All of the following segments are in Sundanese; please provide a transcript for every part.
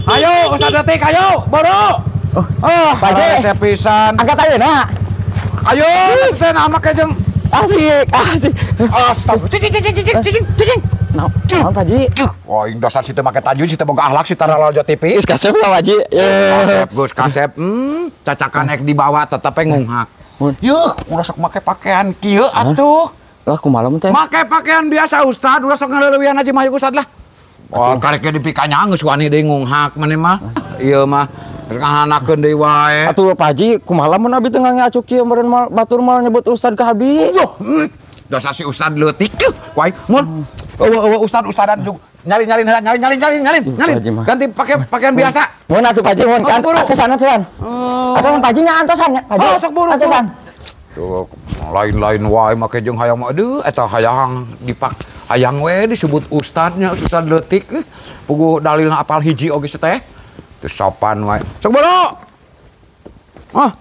Ayo Ustad detik ayo, boro. Oh, Pak Haji pisan. Angkat ayeuna. Ayo, teh nama ke jeung asik, asik. Astagfirullah. Cicing cicing cicing cicing cicing. Naon Pak Haji? Oh, aing dasar si teh make tajwid si teh boga akhlak si tara lalajo TV. Geus kasep lah Pak Haji. Kasep, geus kasep. Cacakan ek dibawa tetep ngunghak. Yuh, ulah sok make pakaian kieu atuh. Lah kumaha teh? Make pakaian biasa Ustad, ulah sok ngaleuwihan aja mah Ustad lah. Oh, kareknya dipikanya geus wani deui ngunghak maneh mah. Ieu mah geus ngahanakeun deui wae. Atuh Pak Haji, kumaha lamun abi teh ngacuk kieu meureun mal batur mal nyebut Ustad ka abi. Dasar si Ustad leutik yeuh. Ku aing mun eueuh Ustad-ustadan nyari-nyari nyari nyari nyari nyari nyari. Ganti pakai pakaian biasa. Mun atuh Pak Haji mun kan antosan antosan. Antosan Pak Haji nya antosan nya Pak Haji. Oh, sok buru. Antosan. Tuh lain-lain wae make jeung hayang mah aduh eta hayang dipak hayang we disebut ustadnya ustad leutik. Puguh dalilna apal hiji oge teh. Teu sopan wae. Sok buru. Ah.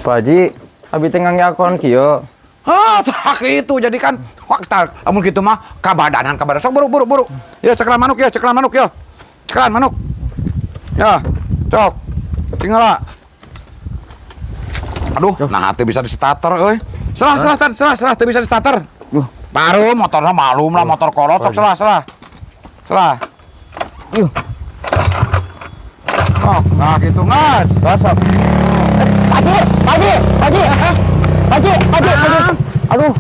Pak Haji, abi teh ngangge kieu. Hah, tak itu jadi kan waktu amun kitu mah kabadanan kabadanan sok buru buru buru. Ya ceklan manuk ya, ceklan manuk ya. Ceklan manuk. Ya, cok. Tinggal. Aduh, nah teu bisa di starter euy. Salah salah salah salah teu bisa di starter. Duh, baru motorna malum lah motor kolot sok salah salah. Salah. Yuh. Oh, nah gitu ngas. Sok. Pak Haji, Pak Haji, Pak Haji. Pak Haji, Pak Haji, aduh,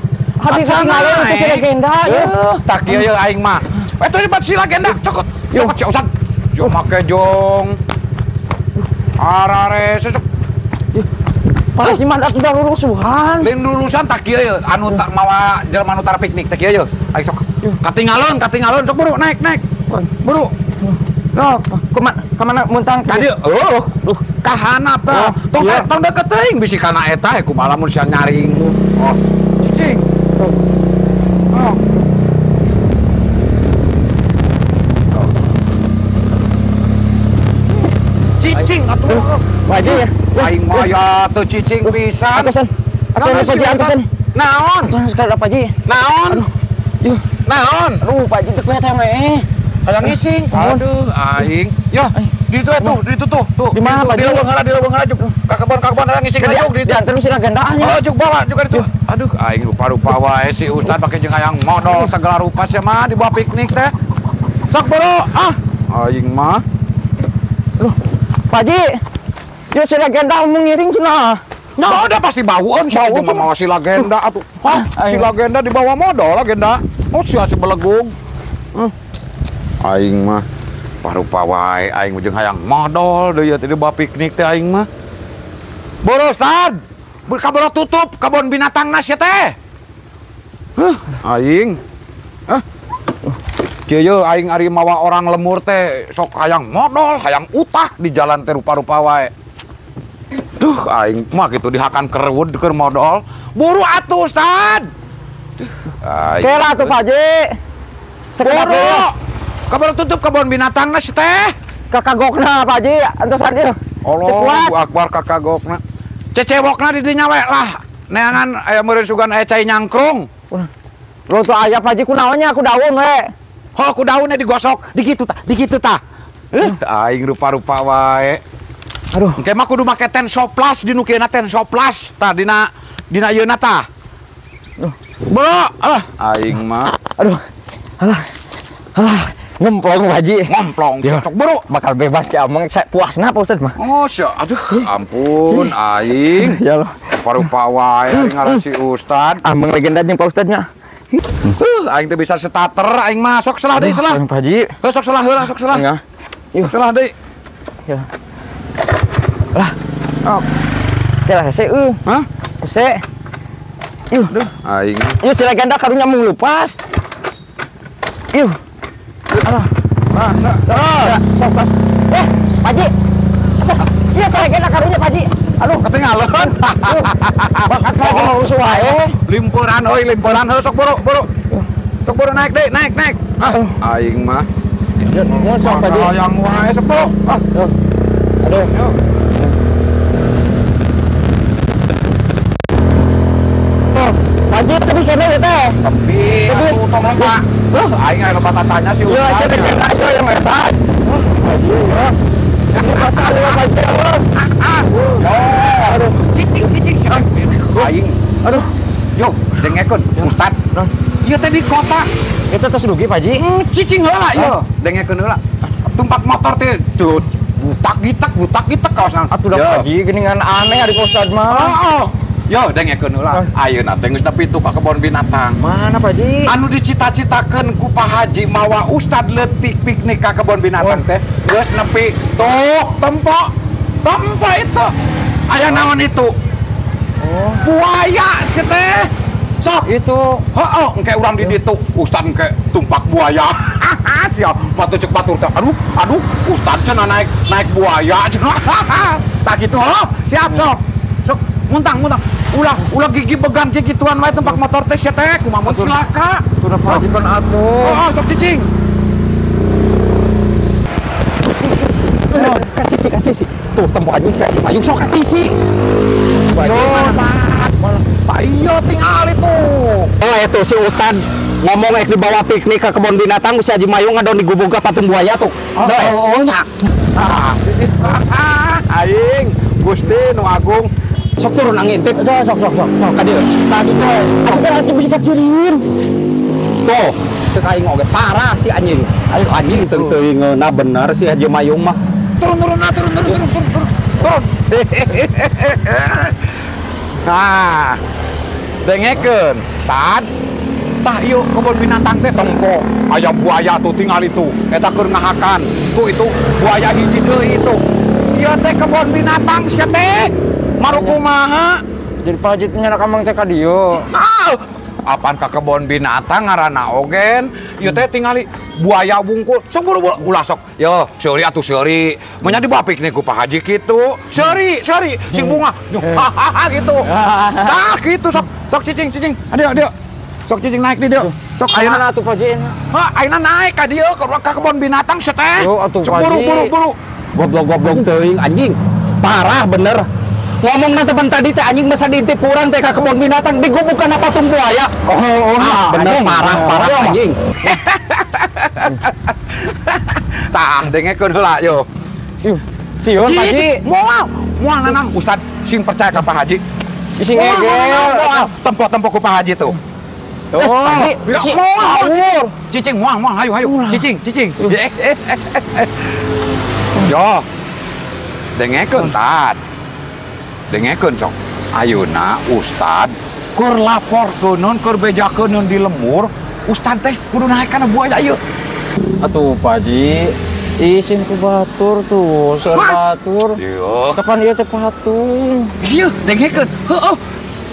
habis ngalor itu si legenda. Tak kieu ye aing mah. Eta hebat si legenda, cokot. Cokot si Ustad. Jo make jong. Arare sesuk. Pak Haji mah atuh lurusuhan. Lain lurusan tak kieu ye anu tak mawa jelema nu tara piknik tak kieu ye. Aing sok katinggalon, katinggalon sok buru naik, naik. Buru. Sok, kumaha muntang ka dieu? Oh, kahanap tah. Tong tong deket teuing bisi kana eta kumaha lamun sia nyaring. Oh, cicing. Oh. Cicing atuh. Pak Haji ya. Aing mah ya teu cicing pisan. Antosan. Antosan Pak Haji antosan. Naon? Antosan sekali Pak Haji. Naon? Yuh. Naon? Aduh Pak Haji teu kuat teh. Hayang ngising. Aduh, aing. Yo, di itu tuh, di itu tuh, tuh. Di mana Pak? Di leuweung heula, di leuweung heula juk. Ka kebon hayang ngising juk di itu. Terus si legenda nya. Oh, juk bawa juga itu. Aduh, aing rupa-rupa wae si Ustad pake jeung hayang modol segala rupa sia mah dibawa piknik teh. Sok boro, ah. Aing mah. Loh, Pak Haji. Yo si legenda mau ngiring cenah. Nah, udah pasti baueun si jeung mawa si legenda atuh. Hah, si legenda dibawa modol legenda. Oh, sia si belegung. Aing mah parupa wae aing jeung hayang modol deui teh dibawa piknik teh aing mah. Boro Ustad, kaboro tutup kebon binatangna sia teh. Huh, aing. Hah. Kieu aing ari mawa orang lemur teh sok hayang modol, hayang utah di jalan teh rupa-rupa wae. Duh, aing mah kitu dihakan kerewud keur modol. Buru atuh Ustad. Duh, aing. Kela atuh Pak Haji. Buru. Kabar tutup kebon binatangna si teh. Kakagokna Pak Haji, antosan ieu. Allahu akbar kakagokna. Cecewokna di dinya we lah. Neangan aya meureun sugan aya cai nyangkrung. Lo tuh aya Pak Haji kunaon nya ku daun we. Ho ku daunnya digosok, dikitu tah, dikitu tah. Aing rupa-rupa wae. Aduh, engke mah kudu make tensoplas di nu kieu na tensoplas tah dina dina ieuna tah. Duh. Bro, alah aing mah. Aduh. Alah. Alah. Ngemplong Pak Haji. Ngemplong. Sok buru. Bakal bebas ke ameng saya puasna Pak Ustad mah. Oh, sia. Aduh, ampun aing. Ya Allah. Parupa wae aing ngaran si Ustad. Ameng legenda jeung Pak Ustadnya. Aing teh bisa starter aing mah sok salah deui salah. Pak Haji. Heuh sok salah heula sok salah. Yuk. Salah deui. Ya. Lah. Oh. Teh lah hese euy. Hah? Hese. Yuh. Duh, aing. Ieu si legenda karunya mung leupas. Yuh. Alah. Nah, nah, terus. Sok, sok. Pak Haji. Iya, saya kena karunya, Pak Haji. Aduh, ketinggalan. Bakat saya rusuh wae. Limpuran euy, limpuran heuh sok buru, buru. Sok buru naik deui, naik, naik. Ah, aing mah. Mun sok Pak Haji. Hayang wae sok buru. Ah. Aduh. Pak Haji tapi kene teh. Tapi atuh tong loba. Aing aya loba tatanya sih. Iya, saya teh aja yang eta. Haji ya. Ini pasal Pak Haji. Yo, aduh. Cicing cicing aing. Aduh. Yo, dengekeun Ustad. Ieu teh di kota. Eta tos dugi Pak Haji. Cicing heula yo. Dengekeun heula. Tumpak motor teh tuh butak gitak kawasan. Atuh da Pak Haji geuningan aneh ari Ustad mah. Heeh. Yo dengekeun heula. Ayeuna teh geus nepi tu ka kebon binatang. Mana Pak Haji? Anu dicita-citakeun ku Pak Haji mawa Ustad leutik piknik ka kebon binatang teh geus nepi tuh tempo. Tempo itu. Aya naon itu? Oh. Buaya sih teh. Sok itu. Heeh, engke urang di ditu Ustad engke tumpak buaya. Siap, matu cek batur teh. Aduh, aduh, Ustad cenah naik buaya cenah. Tah kitu heuh. Siap sok. Sok muntang. Ulah gigi began gigituan wae tumpak motor teh sia teh kumaha mun cilaka. Tuh da Pak Haji pan atuh. Heeh, sok cicing. Kasih sih. Tuh tempo anjing saya payung sok kasih sih. Pak iyo tinggal itu. Oh itu si Ustad ngomong ek dibawa piknik ke kebun binatang si Haji Mayung ngadon digubung ke patung buaya tuh. Oh nya. Aing Gusti nu agung sok turun angin tip. Sok ka dieu. Tah kitu. Atuh kan atuh bisi kaciriun. Tuh, cek aing oge parah si anjing. Ayo anjing teu teuingeuna bener si Haji Mayung mah. Turun. Nah, dengekeun, tad. Tah ieu kebun binatang teh tempo. Aya buaya tuh tingali tuh. Eta keur ngahakan. Tuh itu buaya hiji deui itu. Ieu teh kebun binatang sia teh. Maru kumaha? Jadi Pak Haji teh nyanak amang teh ka dieu. Ah, apaan ka kebun binatang ngaranna ogen. Ieu teh tingali buaya wungkul. Sok buru-buru ulah sok. Yo, seuri atuh seuri. Menya dibawa piknik ku Pak Haji kitu. Seuri, sing bunga. Hahaha gitu. Tah kitu sok. Sok cicing. Aduh. Sok cicing naik di dieu. Sok ayeuna atuh Pak Haji. Hah, ayeuna naik ka dieu ka kebun binatang sia teh. Yo atuh Pak Haji. Buru. Goblok-goblok teuing anjing. Parah bener. Ngomong nanti teman tadi teh anjing masa diintip kurang teh ka kebun binatang digubukan apa patung buaya. Oh, bener parah anjing. Tah dengekeun heula yo. Sieun Pak Haji. Moal nanang Ustad sing percaya ka Pak Haji. Sing egel. Moal tempo-tempo ku Pak Haji tuh. Oh, moal. Cicing moal hayu. Cicing. Yo. Dengekeun tad. Dengekeun sok. Ayeuna Ustad keur laporkeun keur bejakeun di lembur, Ustad teh kudu naik kana buaya ieu. Atuh Pak Haji, isin ku batur tuh, seur batur. Iya. Kapan ieu teh patung? Ieu dengekeun. Heueuh.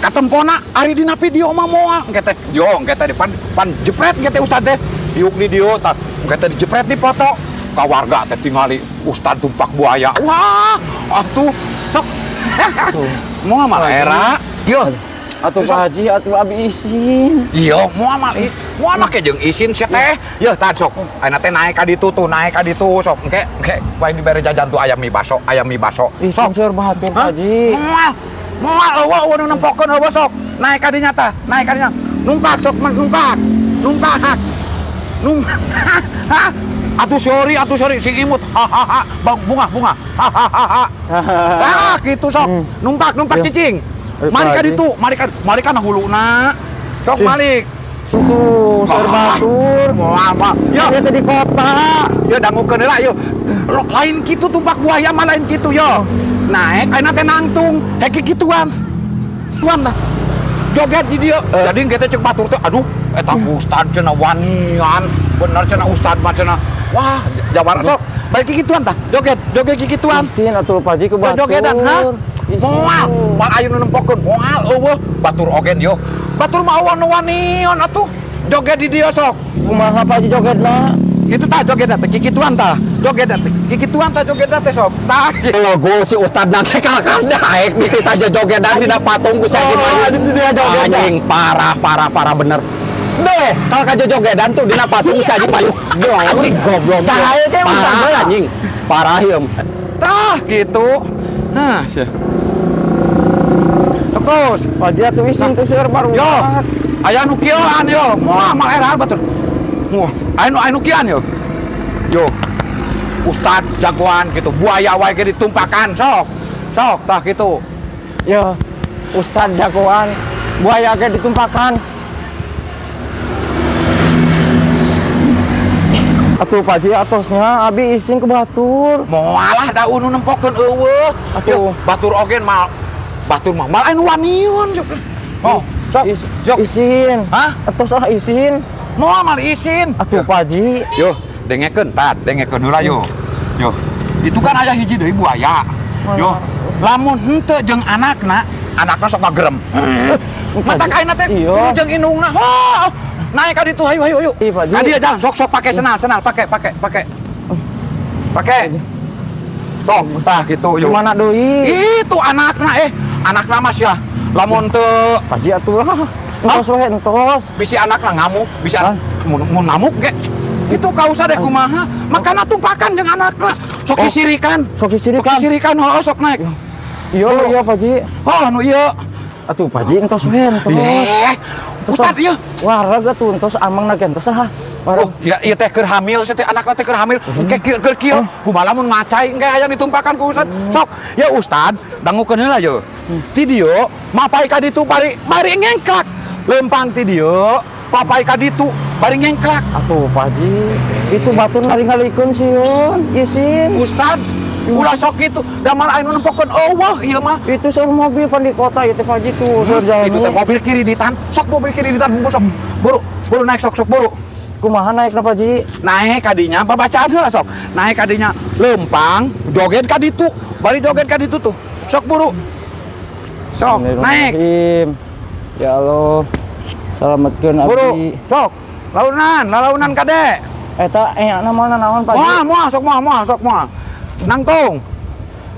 Katempona ari dina video mah moal engke teh. Yo engke teh pan jepret engke teh Ustad teh. Diuk di dieu tah engke teh dijepret di foto. Ka warga teh tingali Ustad tumpak buaya. Wah, atuh sok. Moal mah era. Yo. Atuh Pak Haji atuh abi isin. Iya, moal make jeung isin sia teh. Yeuh tah sok. Ayeuna teh naik ka ditu tuh, naik ka ditu sok. Engke wae dibere jajan tuh ayam mie baso. Sok seur batur Pak Haji. Moal eueuh nu nempokeun eueuh sok. Naik ka dinya tah, naik ka dinya. Numpak sok, numpak. Numpak. Atuh sorry sing imut. Hahaha. Bang bunga. Hahaha. Ah kitu sok. Numpak cicing. Mari ka ditu, mari ka huluna. Sok balik. Tuh, seur batur. Moal mah. Yo, teh di kota. Yo dangukeun heula yo. Lain kitu tumpak buaya mah lain kitu yo. Naik ayeuna teh nangtung, hek kikituan. Tuan lah. Joget di dieu. Jadi engke teh cek batur teh aduh eta Ustad cenah wanian. Bener cenah Ustad mah cenah. Wah, jawara sok. Balik kikituan tah. Joget kikituan. Isin atuh Pak Haji ku batur. Jogedan ha? Moal ayeuna nempokeun. Moal eueuh batur ogen yo. Batur mah eueuh nu wanian atuh. Joget di dieu sok. Kumaha Pak Haji jogetna? Kitu tah jogetna teh kikituan tah. Jogetna teh kikituan tah jogetna teh sok. Tah. Logo si Ustad na teh kalakah daek di tita jogedan dina patung ku si Haji Mayung. Anjing parah bener. Deh, kalau ka jogedan tuh dina patung si Haji Mayung. Anjing goblok. Tah ieu teh Ustad anjing. Parah ieu. Tah gitu. Nah, sia. Terus, Pak Haji atuh isin tuh seur baru. Yo. Aya nu kieuan yo, moal mal era batur. Wah, aya nu kieuan yo. Yo. Ustad jagoan gitu, buaya wae ge ditumpakan sok. Sok tah kitu. Yo, Ustad jagoan, buaya ge ditumpakan. Atuh Pak Haji atosnya abi isin ke batur. Moal lah da nu nempokeun eueuh. Atuh batur oge mal. Batur mah mal anu waniun sok. Oh, sok. Sok isin. Hah? Atos ah isin. Moal mal isin. Atuh Pak Haji. Yo, dengekeun tat, dengekeun heula yo. Yo. Itu kan aya hiji deui buaya. Yo, lamun henteu jeung anakna, anakna sok ngagerem. Matak ayeuna teh jeung indungna. Oh, naik ka ditu hayu hayu hayu. Ka dieu jalan sok sok pake senal, senal pake pake pake. Pake. Sok tah kitu yo. Mana deui? Itu anakna anakna mas ya. Lamun teu Pak Haji atuh lah. Entos we entos. Bisi anakna ngamuk, bisi mun ngamuk ge. Itu ka usah deh kumaha. Makana tumpakan jeung anakna. Sok sisirikan. Sok sisirikan. Sok sisirikan heuh sok naik. Iya iya Pak Haji. Oh anu ieu. Atuh Pak Haji entos we entos. Ustad ieu. Wareg atuh entos amangna ge entos lah. Oh, ieu teh keur hamil, teh anakna teh keur hamil. Engke keur kieu. Kumaha lamun ngacai engke hayang ditumpakan ku Ustad. Sok, ya Ustad, dangukeun heula ye. Ti dieu mapai ka ditu bari bari ngengklak. Lempang ti dieu, papai ka ditu bari ngengklak. Atuh Pak Haji, itu batur ngalingalikeun sieun, isin. Ustad, ulah sok kitu, da mal anu nempokeun eueuh ieu mah. Itu seueur mobil pan di kota ieu teh Pak Haji tuh, seueur jalmi. Itu teh mobil kiriditan, sok mobil kiriditan sok. Buru, buru naik sok sok buru. Kumaha naik na Pak Haji? Naik kadinya, babacaan heula sok. Naik kadinya, lempang, joget ka ditu, bari joget ka ditu tuh. Sok buru. Sok, naik. Ya Allah, selamatkeun abdi. Buru, sok. Launan, lalaunan kade. Eta na moal naon Pak Haji? Moal, moal, sok moal, moal, sok moal. Nangtung.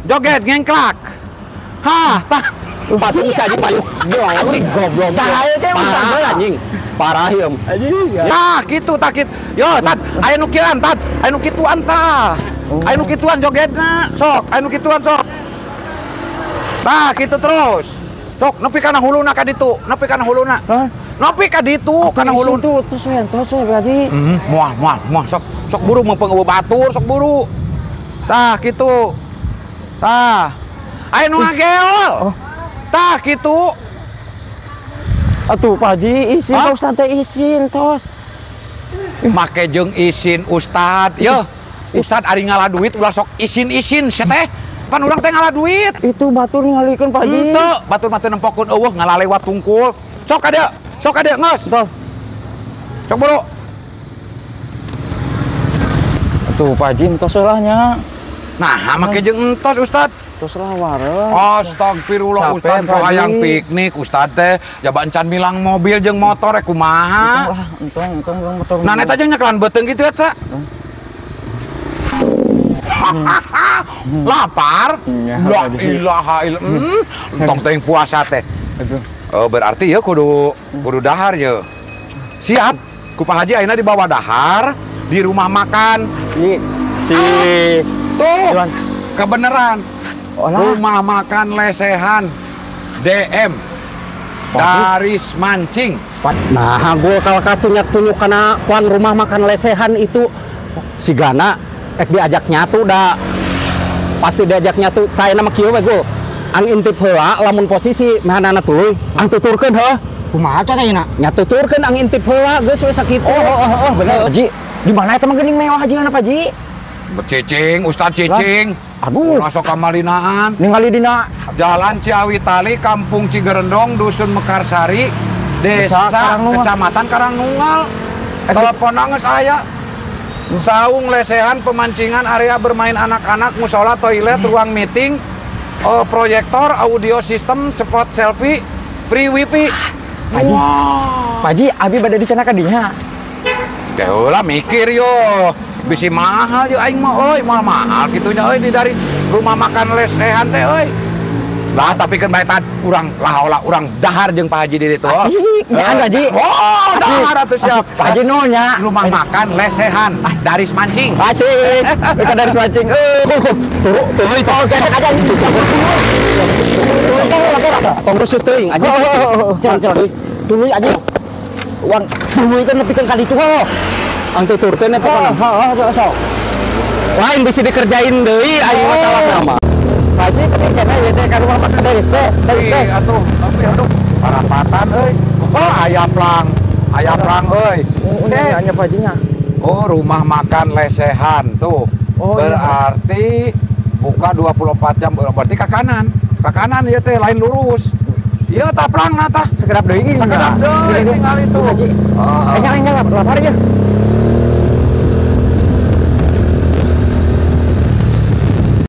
Joget ngengklak. Hah, tah. Patung saja payung. Goblok. Tah ieu teh parah anjing. Parah ieu. Nah, kitu tah kitu. Yo, tat, aya nu kieuan, tat. Aya nu kituan tah. Aya nu kituan jogetna. Sok, aya nu kituan sok. Tah, kitu terus. Sok, nepi kana huluna ka ditu, nepi kana huluna. Nepi ka ditu kana huluna. Tuh, terus we, terus we Pak Haji. Moal, moal, moal sok. Sok buru meupeung eueuh batur, sok buru. Tah, kitu. Tah. Aya nu ngageol. Tah kitu. Atuh Pak Haji, isin Pak Ustad teh isin tos. Make jeung isin Ustad. Yo, Ustad ari ngala duit ulah sok isin-isin sia teh. Pan urang teh ngala duit. Itu batur ningalikeun Pak Haji. Henteu, batur mah teu nempokeun eueuh ngalalewat tungkul. Sok ka dieu, sok ka dieu geus. Sok buru. Atuh Pak Haji entos lah nya. Nah, make jeung entos Ustad. Terus lah wareg. Astagfirullah Ustad, kok hayang piknik Ustad teh jaba encan milang mobil jeung motor kumaha. Lah, entong entong motor. Nah, eta jeung nyekelan beuteung kitu eta. Lapar? La ilaha illallah. Entong teuing puasa teh. Oh, berarti ya kudu kudu dahar ye. Siap. Ku Pak Haji ayeuna dibawa dahar di rumah makan. Si tuh. Kebenaran. Rumah makan lesehan DM Daris Mancing. Nah, gue kalau katunyak-tunjuk karena puan rumah makan lesehan itu si Gana diajak nyatu dah pasti diajak nyatu. Saya nama kieu we gue. Ang intip heula lamun posisi mehanana tuluy ang tuturkeun heuh. Kumaha teh ayeuna? Nya tuturkeun ang intip heula geus we sakitu. Oh, bener Haji. Di mana eta mah geuning mewah Haji kana Pak Haji? Cicing, Ustad cicing. Aduh, masuk kamalinaan. Ningali dina Jalan Ciawitali, Kampung Cigerendong, Dusun Mekarsari, Desa Kecamatan Karangnunggal. Telepon geus aya. Saung lesehan, pemancingan, area bermain anak-anak, musola, toilet, ruang meeting, proyektor, audio system, spot selfie, free wifi. Pak Haji, Pak Haji, abi bade dicana ka dinya. Teh lah mikir yo. Bisi mahal yo aing mah euy, mahal kitu nya euy di dari rumah makan lesehan teh euy. Lah tapi kan bae tad urang lah olah urang dahar jeung Pak Haji di ditu. Asik, nyaan Pak Haji. Oh, dahar atuh siap. Pak Haji nu nya. Rumah makan lesehan Daris Mancing. Asik. Ka Daris Mancing. Turu turu itu. Oke, aja itu. Tong rusuh teuing aja. Tuluy aja. Uang tuluy kan nepikeun ka ditu heuh. Ang tuturkeun pokona. Heeh, sok. Lain bisa dikerjain deui aing masalah nama. Pak Haji tapi kena ieu teh ka rumah makan Deris teh. Deris teh. Ih, atuh, tapi aduh, parapatan euy. Oh, aya plang. Aya plang euy. Oh, nya Pak Haji nya. Oh, rumah makan lesehan tuh. Oh, iya. Berarti buka 24 jam, berarti ke kanan. Ke kanan ya teh, lain lurus. Iya tah plang na tah. Sekedap deui. Sekedap deui tinggal itu. Haji. Oh, Eh, nyala lapar ya.